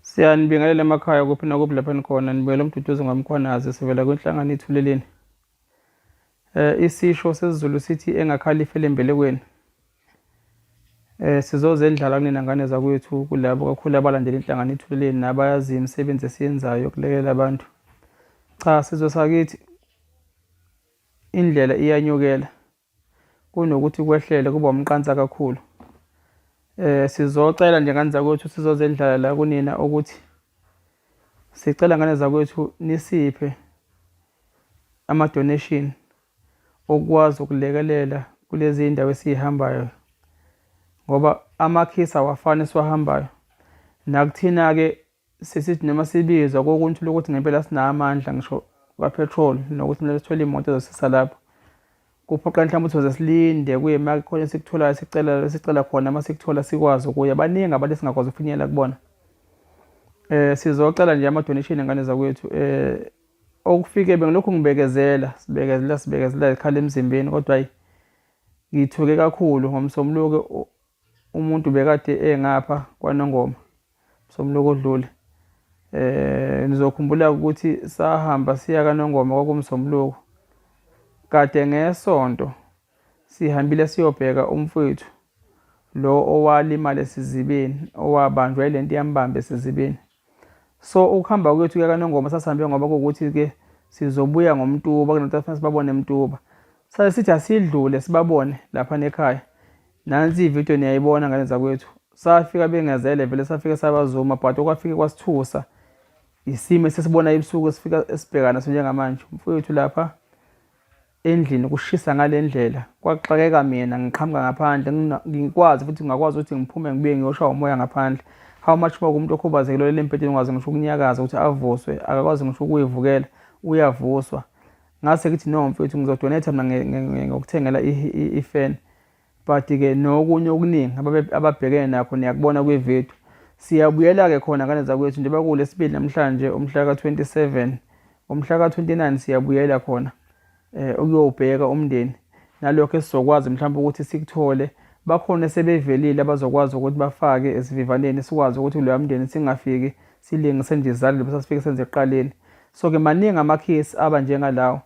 Siyanibingelela emakhaya kuphi nakuphi lapho enikhona nibuyela uMduduzi ngwaMkhwanazi sivela kwinhlangano iThuleleni. Eh isisho sesiZulu sithi engakhali ifele embelekweni. Eh sizozendlala kunina ngane zakwethu kulabo kakhulu abalandela inhlangano iThuleleni nabayaziyo imisebenzi esiyenzayo yokulekelela abantu. Cha sizwe sakithi indlela iyanyukela. Kunokuthi kwehlele kuba umqansa kakhulu. Eh sizocela nje ngane zakwethu sizozendlala la kunina ukuthi sicela ngane zakwethu nisiphe ama donation okwazi ukulekelela kulezi indawo esihambayo ngoba amakhisi awafani esiwahambayo nakuthina ke Sesithi noma sibizwa kokunye uthole ukuthi ngempela sinawo amandla ngisho ka-petrol nokuthi kumele sithole imoto ezosisa lapho. Kuphoqa mhlawumbe ukuthi soze silinde kuye uma kukhona esikutholayo sicela sicela khona uma sikuthola sikwazi ukuya. Baningi abantu esingakwazi ukufinyelela kubona. Sizocela nje ama-donation ngane zakwethu okufike bengilokhu ngibekezela sibekezela sibekezela ikhala emzimbeni kodwa ayi ngithuke kakhulu ngoMsombuluko umuntu bekade engapha kwaNongoma Msombuluko odlule. Nizokhumbula ukuthi sahamba siya kaNongoma kwakuMsombuluko. Kade ngesonto sihambile siyobheka umfowethu lo owalimala esizibeni owabanjwa ilento yambamba esizibeni. So ukuhamba kwethu kuya kaNongoma sasihambe ngoba kuwukuthi ke sizobuya ngoMtuba kunento afanele sibabone eMtuba. Sase sithi asidlule sibabone lapha nekhaya. Nansi ividiyo niyayibona ngane zakwethu. Safika bengezele vele safike sabazuma but okwafike kwasithusa isimo esesibona ebusuku esifika esibhekana naso njengamanje. Umfowethu lapha endlini kushisa ngale ndlela kwaxakeka mina ngiqhamuka ngaphandle ngikwazi futhi ngingakwazi ukuthi ngiphume ngibuye ngiyoshawa umoya ngaphandle. How much more kumuntu okhubazekile olele embhedeni ongakwazi ngisho ukunyakaza ukuthi avuswe akakwazi ngisho ukuyivukela uyavuswa. Ngase ngithi no mfethu ngizodonate mina ngokuthengela i-fan but-ke nokunye okuningi ababhekene nakho niyakubona kwividiyo. Siyabuyela-ke khona ngane zakwethu njengoba kuwuLwesibili namhlanje umhla ka-27 ngomhla ka-29 siyabuyela khona eh ukuyobheka umndeni nalokho esizokwazi mhlawumbe ukuthi sikuthole bakhona sebevelile abazokwazi ukuthi bafake esivivaneni sikwazi ukuthi kuloya mndeni singafiki silingise nje izandla bese sifike senze ekuqaleni so ke maningi amakhesi aba njengalawo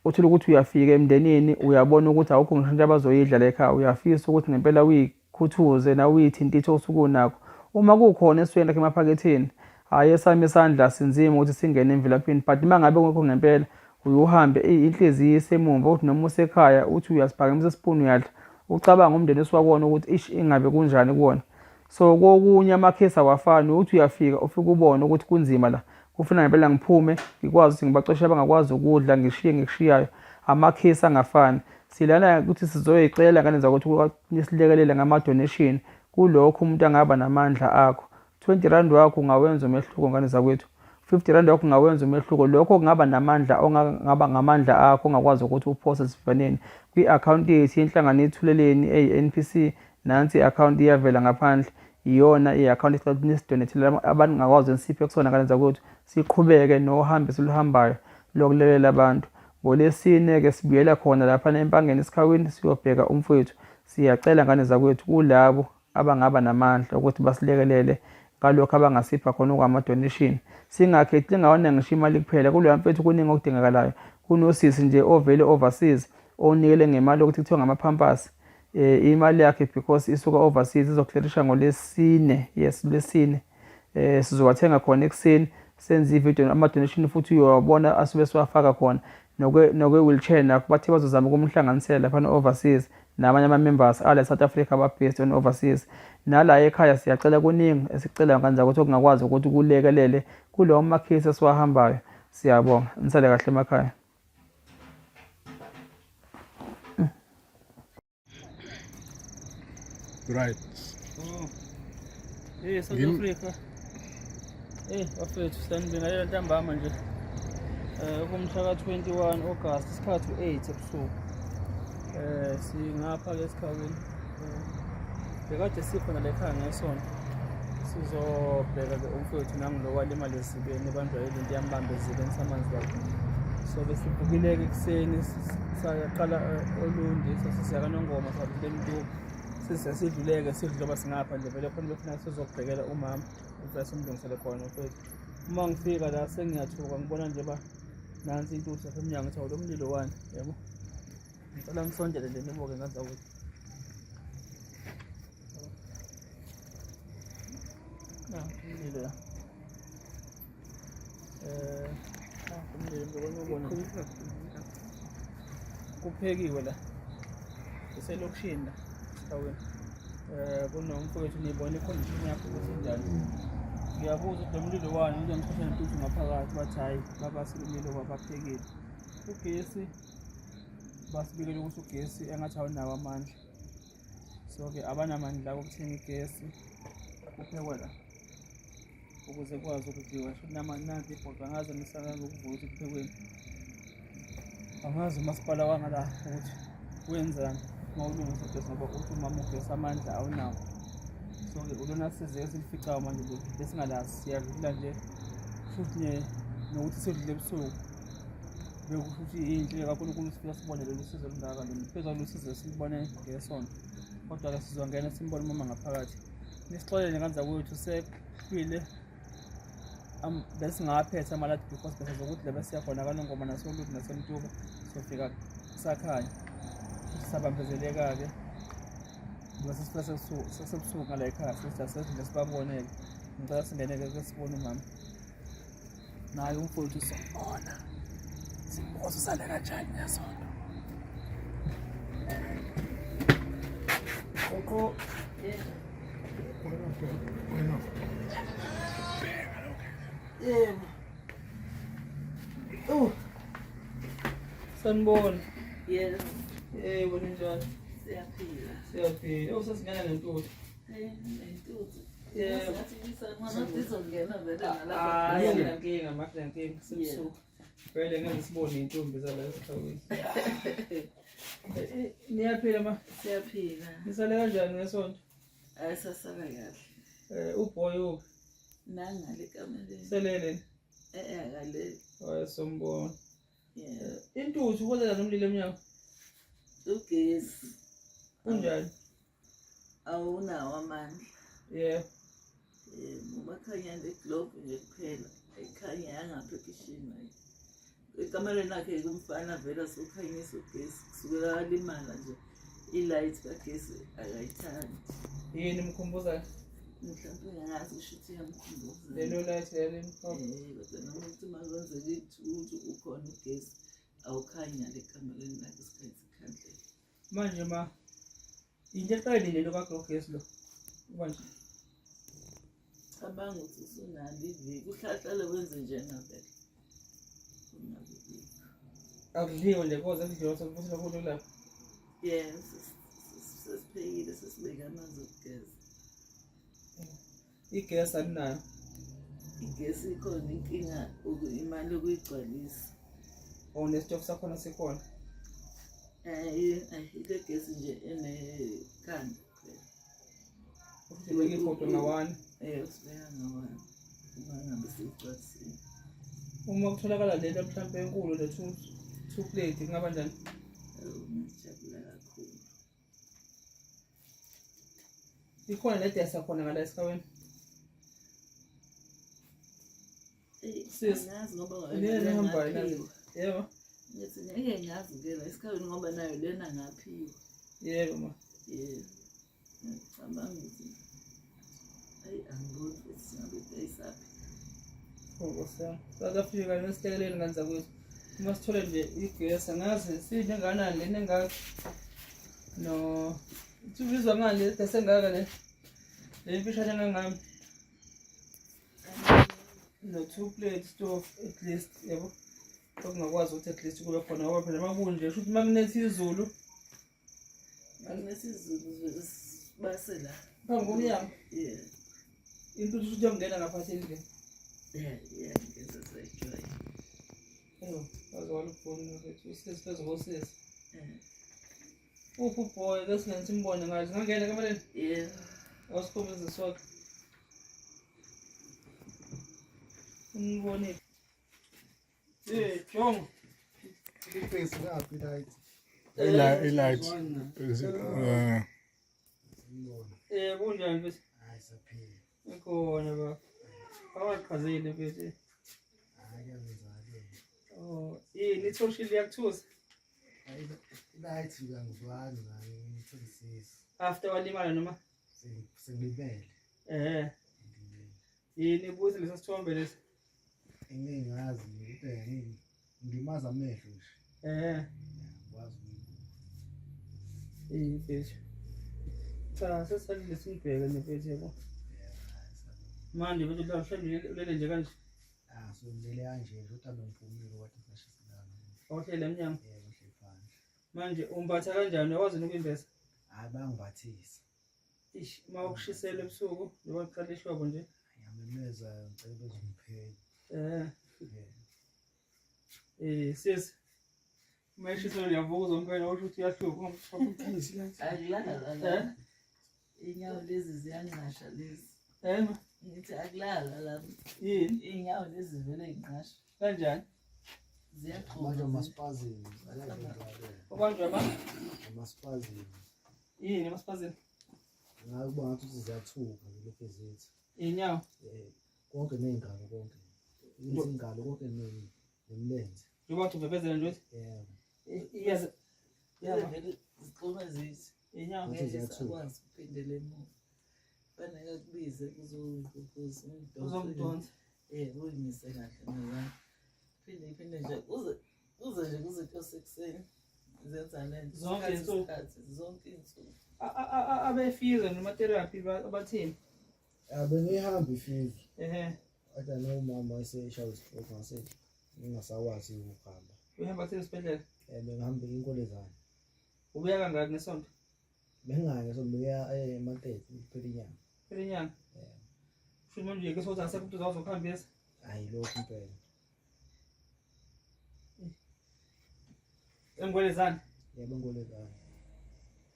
uthole ukuthi uyafika emndenini uyabona ukuthi awukho ngisho into abazoyidla la ekhaya uyafisa ukuthi ngempela uyikhuthuze nawe uyithintithe osuke unakho uma kukhona esweni lakhe emaphaketheni hhayi esami isandla sinzima ukuthi singene emvilaphini but uma ngabe kungekho ngempela uye uhambe inhliziyo isemumva uthi noma usekhaya uthi uyasiphakamisa isipuni uyadla ucabanga umndeni osuka kuwona ukuthi ish ingabe kunjani kuwona so kokunye amakhesi awafani uthi uyafika ufike ubone ukuthi kunzima la kufuna ngempela ngiphume ngikwazi ukuthi ngibacoshe abangakwazi ukudla ngishiye ngikushiyayo amakhesi angafani silana ukuthi sizoyicela ngane zakuthi nisilekelele ngama-donation kulokho umuntu angaba namandla akho 20 rand wakho ungawenza umehluko ngane zakwethu 50 rand wakho ungawenza umehluko lokho kungaba namandla ongaba ngamandla akho ongakwazi ukuthi uphose esivivaneni kwi-akhawunti yethu yenhlangano ethuleleni eyi-NPC Nansi i-akhawunti iyavela ngaphandle iyona i-akhawunti esicela ukuthi nisidonethele abangakwazi nisiphe kusona ngane zakwethu siqhubeke nohambo esiluhambayo lokulekelela abantu. NgoLwesine-ke sibuyela khona laphana eMpangeni esikhawini siyobheka umfowethu. Siyacela ngane zakwethu kulabo abangaba namandla ukuthi basilekelele ngalokho abangasipha khona okwama-donation. Singakhethi lingawona ngisho imali kuphela kuloya mfethu kuningi okudingakalayo. Kunosisi nje ovele overseas onikele ngemali yokuthi kuthiwa ngama-pampers eh imali yakhe because isuka overseas izoclearisha ngolesine yes lesine eh sizowathenga khona ekuseni senze ivideo ama donation futhi uyowabona asuke siwafaka khona nokwe nokwe wheelchair nakho bathe bazozama ukumhlanganisela lapha overseas namanye ama members ala South Africa aba based on overseas nala ekhaya siyacela kuningi esicela kanjalo ukuthi okungakwazi ukuthi kulekelele kulowo makhesi esiwahambayo siyabonga nisale kahle emakhaya Right. Oh. Hey South Africa. Hey bafethu sanibingelela ntambama nje. Eh kumhla ka 21 August isikhathi u8 ebusuku. Eh singapha ke esikhawini. Bekade sikhona la ekhaya ngesonto. Sizobheka ke umfowethu nangulo walimala ezibeni ebanjwa yilento yambamba ezibeni samanzi lapho. So besivukile-ke ekuseni sayaqala eh, Olundi sasisiya kaNongoma sadlula eMtuba. Sise sidluleke sidlule singapha nje vele khona befuna sizokubhekela umama ufike simlungisele khona mfethu. Uma ngifika la sengiyathuka ngibona nje ba nansi intuthu lapha emnyango ngithi lo mlilo wani yabo. Ngicela ngisondele nje nibuke ngaza ukuthi umlilo la. Eh, umlilo ngibona ubona. Kuphekiwe la. Iselokishini la. Esikhawini. Eh, kunomfowethu nibona i-condition yakho ukuthi injani. Ngiyabuza ukuthi lo mlilo wani ngize ngixoshe nentuthu ngaphakathi bathi hhayi babasile umlilo babaphekile. Ugesi basibikele ukuthi ugesi engathi awunawo amandla. So-ke abanamandla okuthenga igesi kuphekwa la ukuze kwazi ukudliwa shuthi nansi ibhodwa angazi ngisakaza ukuvuka ukuthi kuphekweni angazi umasipala wangala ukuthi wenzani uma ulungisa ugesi ngoba uthi umama ugesi amandla awunawo. So-ke ulona size esilificayo manje besingalazi siyadlula nje futhi nokuthi sidlule ebusuku bekusho ukuthi inhle kaNkulunkulu sifika sibone lolu sizo olungaka lolu phezu kwalolu sizo silubone ngesonto kodwa-ke sizongena simbone umama ngaphakathi nisixolele nganza kwethu sekuhlwile besingawaphethe amaladi because besazokuthi la besiya khona kaNongoma nasoLundi naseMtuba sofika kusakhanya sabambezeleka-ke ngoba sesifika sesebusuku ngala ekhaya sithi asedlule sibabone-ke ngicela singene-ke ke sibone umama naye umfowethu sombona simbuza usale kanjani ngesonto Koko Yebo. Oh. Sanibona. Yebo. Yebo ninjani? Siyaphila. Siyaphila. Oh sesingena nentuthu. Eh, nentuthu. Yebo. Izongena vele nalapha. Hayi anginankinga, manje nankinga sebusuku. Vele ngeke sibone intombi zala esikhawini. Niyaphila ma? Siyaphila. Nisale kanjani ngesonto? Hayi sasala kahle. Eh uboy uphi? Nangale kamereni. Selele. Eh eh akalele. Hayi sombona. Yeah. Intuthu kwenzeka nomlilo emnyango. Ugesi Kunjani? awunawo amandla. Yeah. Eh umakhanya le globe nje kuphela. Ayikhanya yangapha ekishini. Ekamereni lakhe kumfana vele asukhanyisa ugesi kusukela walimala nje i-light kagesi akayithandi. Yini mkhumbuza Mhlawumbe ngingazi kusho ukuthi iyamkhumbuza. lelo light leli? Eh, kodwa noma ukuthi uma kwenzeka ukuthi ukhona ugesi awukhanyi ngale kamereni lakhe isikhathi sikhandlela. Manje ma into eqalile lo kagogesi lo. Uba nje Cabanga ukuthi usunalo iviki uhlahlale wenze njena vele. Unalo iviki. Akudliwe nje koze kudliwa sekubuthela kulo lapha. Yes, sesiphekile sesibeke amanzi okugeza. Igesi alinayo. Igesi ikhona inkinga imali yokuyigcwalisa. Oh nesitofu sakhona sikhona. Eh, ile gesi nje enekhanda kuphela. Usibeka ibhodo ngawani. Eh, usibeka ngawani. Uma ngabe siyigcwalisile. Uma kutholakala lento mhlawumbe enkulu le two plate kungaba njani? Ngijabula kakhulu. Ikhona nedesa khona ngala esikhaweni. Sis, Angazi ngoba Lena lena ehambayo nazi. ngaphiwa. Yebo. Ngithi ngeke ngazi ke la esikhaweni ngoba nayo lena ngaphiwa. Yebo ma. Yebo. Ngicabanga ukuthi ayi angiboni ukuthi singabe dayisaphi. Nkosi yami. South Africa nesilekeleli ngane zakwethu. Uma sithole nje igesi angazi sidle engakanani lena engaka. No. Ubizwa ngani le gesi engaka le? Le mfishane engangami. No two plate stove at least yabo. Okungakwazi ukuthi at least kube khona ngoba phela makunje shuthi makunetha izulu Makunetha izulu sibase la. Phambi komnyango. Yeah. Intuthu shuthi yongena ngaphakathi endlini. Yeah, yeah, ngeza sayijwayele. Eyo, waze walubhona mfethu usisi phezu kosisi. Eh. Uphi uboy ke singene simbone ngathi singangena ekamereni? Yeah. Awusikhombise sonke. Umbonile. Eh, Jongo. Ibhesi ngaphi light? I-light. Sanibona. Kunjani mfethu? Hayi saphila. Ikhona baba. Awaqhazile mfethu. Hayi kuyangenzakalela. Oh, yini ithoshi liyakuthusa? Hayi light kangizwani nayo ngitholisisi. After walimala noma? Sengilibele. Ngilibele. Yini buthi leso sithombe lesi? Engeke ngazi ngibheke ngeke ngimaza amehlo nje. Ngikwazi ukuyibuka. Mfethu. Cha, sesalile simbheke mfethu yabo. Yeah, hayi sabona. Manje mfethu la mhlawumbe ulele nje kanje. Ah, so ngilele kanje nje kodwa bengiphumile kodwa sashiselana. Awuhlele emnyango. Yebo, ngihleli phandle. Manje umbatha kanjani? Uyakwazi yini ukuyimbesa? Hayi bayangimbathisa. Ish, uma ukushisela ebusuku njengoba kuqala ihlobo nje. Ngiyamemeza ngicela bezongipheka. Yeah. Sis. Uma eshisela uyavuka uzomphela usho ukuthi uyahlupha. Akulala la. Inyawo lezi ziyanqasha lezi. Ma? Ngithi akulala la. Yini? Iy'nyawo lezi vele y'nqasha. Kanjani? Ziyagxuma. Manje amaspazini ayazenzalela. Ubanjwa ama? Amaspazini. Yini amaspazini? Ngabe kuba ngathi ukuthi ziyathuka lokhu ezithi. Iy'nyawo? Konke ney'ngalo konke. Izingalo konke nemilenze. Njengoba uthi uvevezela nje uthi? Yebo. Iyaze. Yebo. Vele zixhume zithi. Iy'nyawo. Ngathi Ngeke ziyathuka. sakwazi ukuphindela emuva. Fanele akubize kuzomdonsa. Uzomdonsa. Uyimise kahle ngezandla. Phinde iphinde nje kuze kuze nje kuze kuyosekuseni. Zenza lento. Zonke Isikhathi, iy'nsuku? isikhathi, zonke iy'nsuku. Abefiza noma therapy bathini? Ah, bengihamba ifizo. Kodwa nomama wayeseshawa istroke ngase ngingasakwazi ukuhamba. Uhamba kuthini esibhedlela? Bengihamba inkolezane. Ubuya kangaki ngesonto? Bengingayi ngesonto, bengiya eMatete kuphela inyanga. Kuphela inyanga? Yebo. Kusho manje ke sokuthi asekho umuntu ozokuhambisa? Hayi lokho impela. Engolezane? Yebo, engolezane.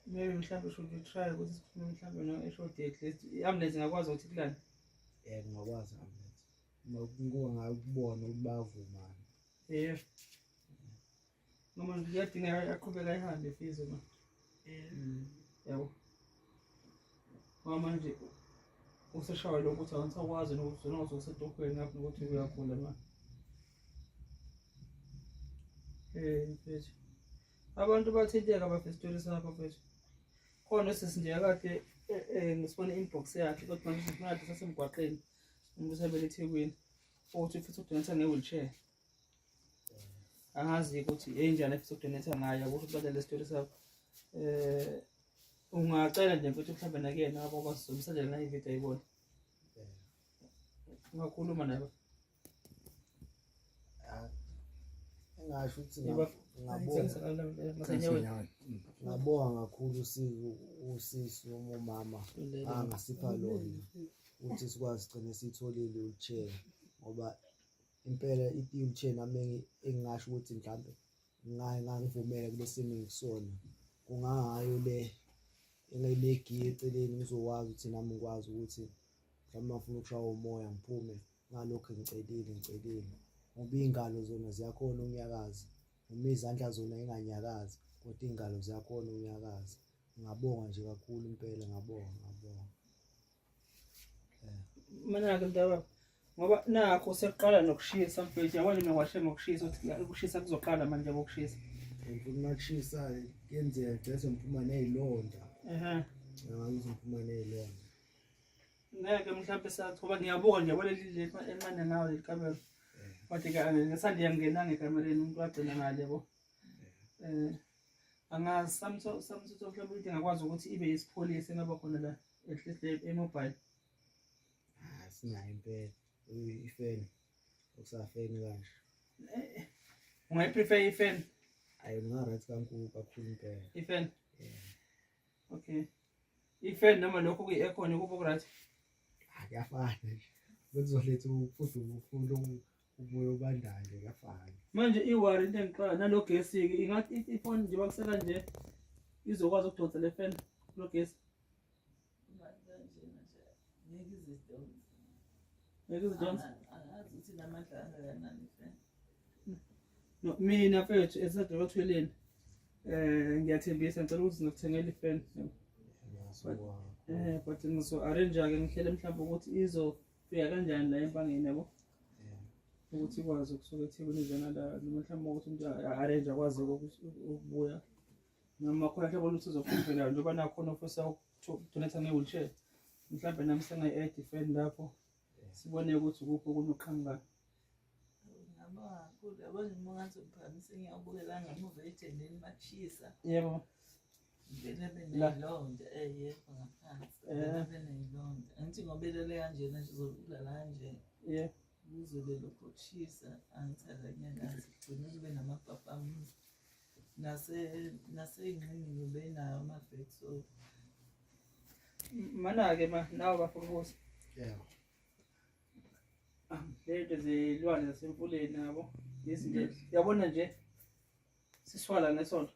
Maybe mhlawumbe should we try ukuthi sikhulume mhlawumbe no-H O D at least. I-ambulance ingakwazi ukuthi kulane? Yebo, ngingakwazi i-ambulance. Uma ngingakubona ukuthi bayavuma. Yebo. Noma kuyadingeka aqhubeke ayihambe ifizo ma. Yabo. Ngoba manje useshawe lokhu ukuthi awusakwazi nokuthi uzona usedokhweni ngapha nokuthi uyagula ma. Mfethu. Abantu bathinteka bafisa isitori sakho mfethu. Khona usisi nje akade ngisibona inbox yakhe kodwa manje sifuna kade sasemgwaqeni. Umuntu usebele eThekwini. Uthi ufisa ukudonetha nge-wheelchair. Angazi ukuthi enjani afisa ukudonetha ngayo, yabo ukuthi badlale isitori sakho. Ungacela nje mfethu mhlawumbe nakuyena abo bazomsendela nayo ividiyo ayibone. Ungakhuluma nabo. Engasho ukuthi Yebo. ngabonga. Ngabonga kakhulu usisi umama angasipha lona ukuthi sikwazi sigcine sitholile i-wheelchair, ngoba impela i-wheelchair nami engingasho ukuthi mhlambe ngangivumela kule simo engikusona kungayo le engiyilegiye eceleni, ngizokwazi ukuthi nami ngikwazi ukuthi mhlawumbe ngifuna ukushaya umoya ngiphume ngalokho ngicelile, ngoba iy'ngalo zona ziyakhona ukunyakaza, noma izandla zona inganyakazi kodwa iy'ngalo ziyakhona ukunyakaza. Ngabonga nje kakhulu impela, ngabonga, ngabonga. Mina-ke mntakababa, ngoba nakho sekuqala nokushisa mfethu, yabona mina ngiwashe ngokushisa ukuthi ukushisa kuzoqala manje ngokushisa. Mfethu uma kushisa kuyenzeka gcine sengiphuma ney'londa. Ngazi ngiphuma ney'londa. Ngeke mhlawumbe sathi ngoba ngiyabuka nje yabona leli encane ngawo leli kamero. Kodwa ke ngesandi yangenanga ekamereni umuntu wagcina ngale yabo. Angazi samtho mhlawumbe into engakwazi ukuthi ibe isipholisa engaba khona la at least le e-mobile. Ah, sinayo impela ifeni. Okusafeni kanje. Ungayiprefer ifeni? Ayi, nga-right kakhulu kakhulu impela. Ifeni? Yeah. Okay. Ifeni noma lokho kuyi-aircon kuba ku-right? Ah, kuyafana nje. Bekuzoletha ukufudumala umoya obandayo nje, kuyafana. Manje i-worry into engiqala nalo gesi-ke, ingathi ifoni nje bakusela nje izokwazi ukudonsa le fan kulo gesi. Kanjena nje ngeke izidonse. Ngeke izidonse? Angazi ukuthi inamandla kangakanani ifeni. No, mina mfethu esadokotheleni ngiyathembisa ngicela ukuthi ngizokuthengela ifeni. Sibonga. But ngizo-arrange-ke ngihlele mhlawumbe ukuthi izofika kanjani la eMpangeni yabo. Ukuthi ikwazi ukusuka eThekwini ize ngala noma mhlawumbe ukuthi umuntu a-arrange akwazi ukubuya. Noma khona mhlawumbe oluthi uzokhulumela njengoba nakhona ofisa ukudonate nge-wheelchair. Mhlawumbe nami sengayi-add friend lapho sibone ukuthi ukuphi okunye okuqhamukayo. Ngiyabonga kakhulu. Yabo nje uma ungathi uphakamisa ngiyawubukela ngemuva ethendeni makushisa. Yebo. Vele beneyilonda yebo ngaphansi. Vele beneyilonda. Angithi ngoba elele kanjena nje uzolala kanje. Yebo. Kuzobe lokhu kushisa angithi akanyakazi kugcine kube namabhabhamuza. Nase naseyingqinini ubenayo ama-bed so. Mana-ke ma nawe bafuna ukuza. Yebo. Lento zilwane zasemfuleni nabo izinto yabona nje siswala ngesonto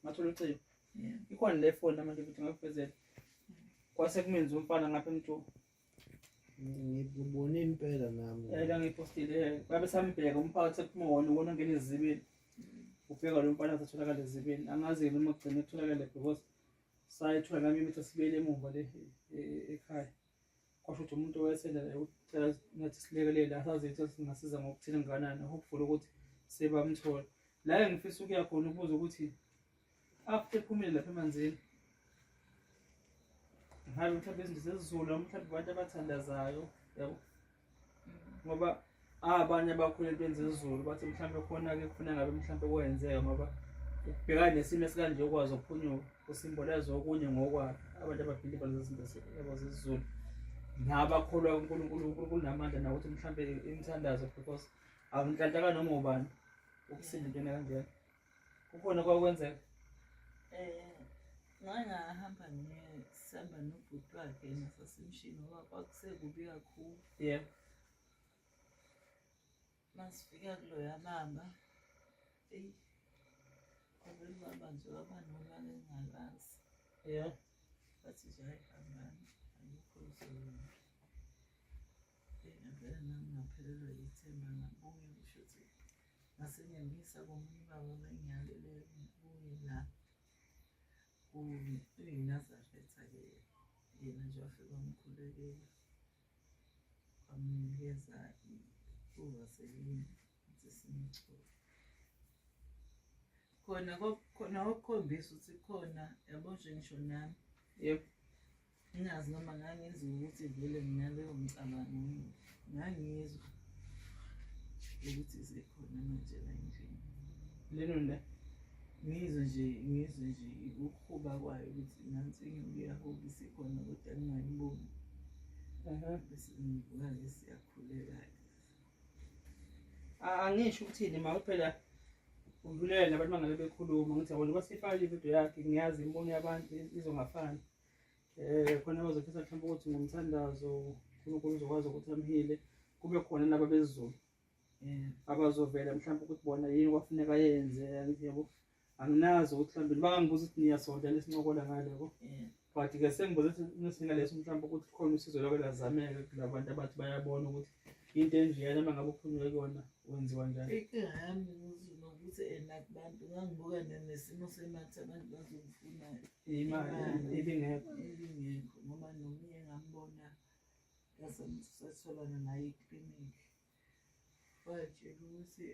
ngathola ucingo ikhona le foni namanje futhi ngakuvezela kwase kumenza umfana ngapha emjoko Ngibone impela nami. La ngipostile babe sambheka umphakathi sekuphuma wona wona ongena ezibeni ubheka lo mfana atholakala ezibeni angazi noma kugcine kutholakale because sayithola nami imithi sibuyele emuva le ekhaya. Kwasho ukuthi umuntu owayesenda ucela nathi silekelele asazi ukuthi singasiza ngokuthini kangakanani hopefully ukuthi sebamthola la engifisa ukuya khona ukubuza ukuthi after ephumile lapha emanzini ngabe mhlawumbe izinto zezulu mhlawumbe abantu abathandazayo yabo ngoba abanye abakhule entweni zezulu bathi mhlawumbe khona-ke kufuna ngabe mhlawumbe kwenzeka ngoba ukubhekana nesimo esikanje ukwazi ukuphunyuka kusimbolaza okunye ngokwakhe abantu ababhiliva lezi zinto yabo zezulu nabakholwa kuNkulunkulu uNkulunkulu unamandla nakuthi mhlawumbe imithandazo because akunhlanhla kanoma ubani ukusinda entweni kanjena kukhona kwakwenzeka. Ngake ngahamba ngisihamba nobhuti wakhe nasasemshini ngoba kwakusekubi kakhulu. Yebo. Masifika kuloya baba, eyi kwavele ubaba nje waba nolaka engingalazi. Yeah. Wathi nje hhayi hambani akukho lutho. Eyi ngavele nami ngaphelelwa yithemba ngabuya kusho ukuthi ngase ngiyamisa komunye ubaba bengiyalele kuye la kuyiNazaretha-ke yena nje wafika wamkhulekela wamnikeza uvaseline ukuthi simgcobe khona khona okukhombisa ukuthi khona yabo nje ngisho nami yebo Ngingazi noma ngangizwa ukuthi vele nginaleyo mcabango yini. Ngangizwa ukuthi isekhona manje la endlini. Lelo nda. Ngizwe nje ngizwe nje ukuhuba kwayo ukuthi nansi inyoka iyahuba isikhona kodwa ngingayiboni. Bese ngivuka-ke siyakhuleka-ke. Angisho ukuthini ma kuphela udlulela nabantu bangabe bekhuluma ngithi yabona basifakile ividiyo yakhe ngiyazi imibono yabantu izongafani. Khona bazofisa mhlawumbe ukuthi ngomthandazo uNkulunkulu uzokwazi ukuthi amhile kube khona laba bezulu abazovela mhlawumbe ukuthi bona yini kwafuneka yenze angithi yabo anginazi ukuthi mhlawumbe bangangibuza ukuthi niyasonta lesincokola ngale yabo but ke sengibuza ukuthi nesinga leso mhlawumbe ukuthi khona usizo lwake lazameka kulabantu abathi bayabona ukuthi into enjeyana uma ngabe uphunyuke kuyona wenziwa njani. Inkinga yami nokuthi ena kubantu ngangibuka nesimo semali abantu bazongifuna Imali ibingekho. Ibingekho ngoba nomunye ngambona satholana naye eklinikhi watshela ukuthi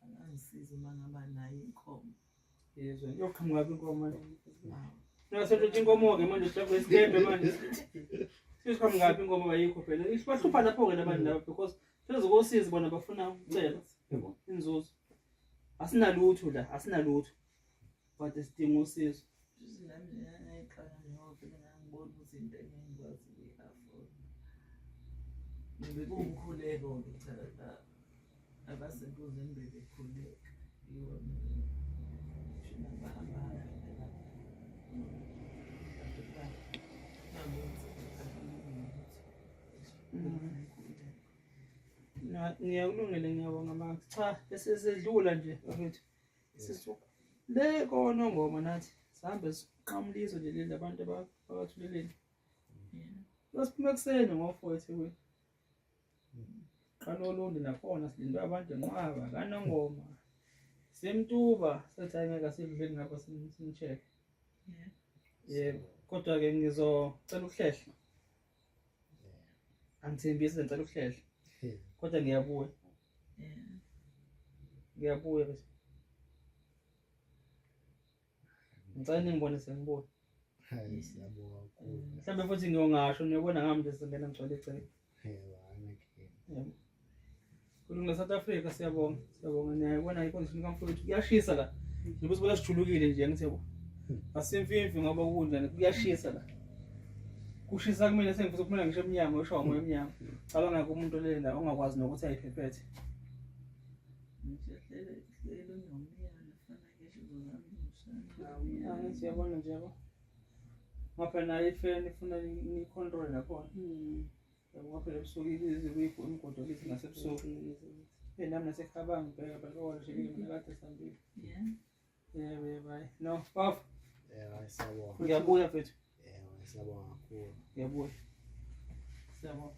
angangisiza uma ngaba nayo inkomo. Yezwa iyoqhamuka inkomo manje. Nasethu inkomo-ke manje sihlakwe isikebhe manje. Siqhamukaphi inkomo ayikho phela. Bahlupha lapho-ke labantu laba because phezu kosizi bona bafuna ukucela inzuzo. Asinalutho la, asinalutho. But sidinga usizo. Shuthi nami ngangayixaka njengoba vele ngangibona ukuthi into engeke ngikwazi ukuyi-afford. Bekuwumkhuleko-ke cha abasenkundleni bebekhuleka. Iwona ngisho nabahamba hambe lapha. Ngabona ukuthi akulungile ukuthi Ngiyakulungele ngiyabonga Max. Cha, bese sedlula nje bafethu. Sisuka le koNongoma nathi sihambe siqhamula izwe nje leli labantu abathuleleni. Sasiphuma ekuseni ngo-4 eThekwini. Qala olundi nakhona silindwe abantu enqwaba kaNongoma. Semtuba sathi hayi ngeke asidluleni ngapha sim-check. Yebo, kodwa-ke ngizocela ukuhlehla. Angithembisi ngicela ukuhlehla. Kodwa ngiyabuya. Ngiyabuya bese. Ngicela ningibone sengibuya. Hayi siyabonga kakhulu. Mhlawumbe futhi ngiyongasho niyobona ngami nje singena ngigcwele igceke. Yebo, anakhe. Yebo. Kulungile South Africa siyabonga. Siyabonga niyayibona i-condition kamfowethu. Kuyashisa la. Njengoba sibona sijulukile nje ngithi yabo. Asimfimfi ngoba kunjani kuyashisa la. Kushisa kumina sengifisa ukuphumela ngisho emnyango usho umoya emnyango. Cabanga kumuntu olele la ongakwazi nokuthi ayiphephethe. Angithi uyabona nje yabo. Ngapha nayo ifeni ifuna ni-control nakhona. Yabo ngapha ebusuku ize kuyikho imgodo lithi ngasebusuku. Hey nami nasekhaba ngibheka bheka nje mina kade sihambile. Yeah. Yebo yebo hayi. No, off. Yebo, hayi siyabonga. Ngiyabuya mfethu. Yebo, siyabonga kakhulu. Ngiyabuya. Siyabonga.